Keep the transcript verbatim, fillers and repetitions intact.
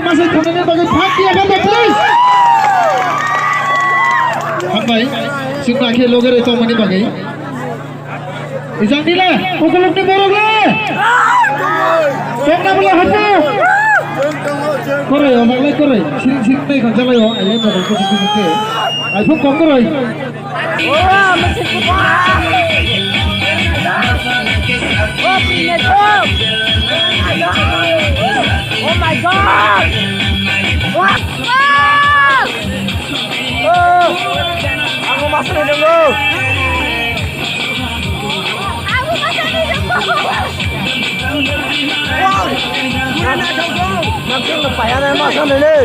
Masa khonani bagwi phat ya banda, please. Hambai, chwngno akhe loge rwi tongmani bagwi. Ijang nila, ukulukni borok le. Tongna bwla hapo. Koroi, omak lai koroi. Siring siring nai khon chalai o, ai lai borok kuchuk kuchuk khe. Ai phuk kok koroi. Oh my God! Wow! Oh! Ang masuk dulu. Wow! Kurang ada dong. Masuk ke payah dan masuk dulu.